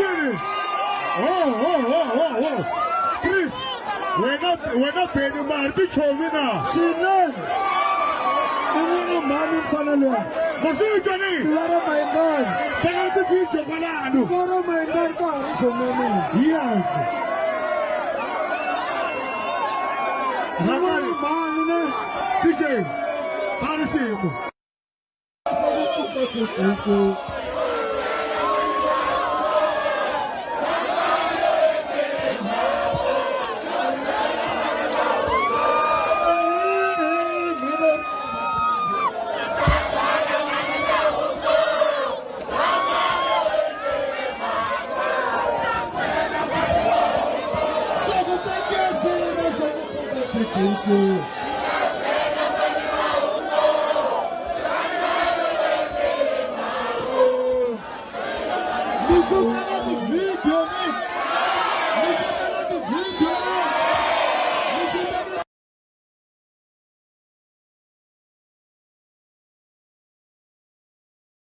Kwini? Ho ho ho ho ho. Chris, wena wena Benny mari tichomi na. Swinene. I n'wini mhani mfana loyi. Ma swi twa ni? Tiva ra Mayengani. Teka ti-video kwalano. Tiva ra Mayengani ka ha ri chomi ya mina. Yes. I n'wini mhani ne. DJ, ba risimu.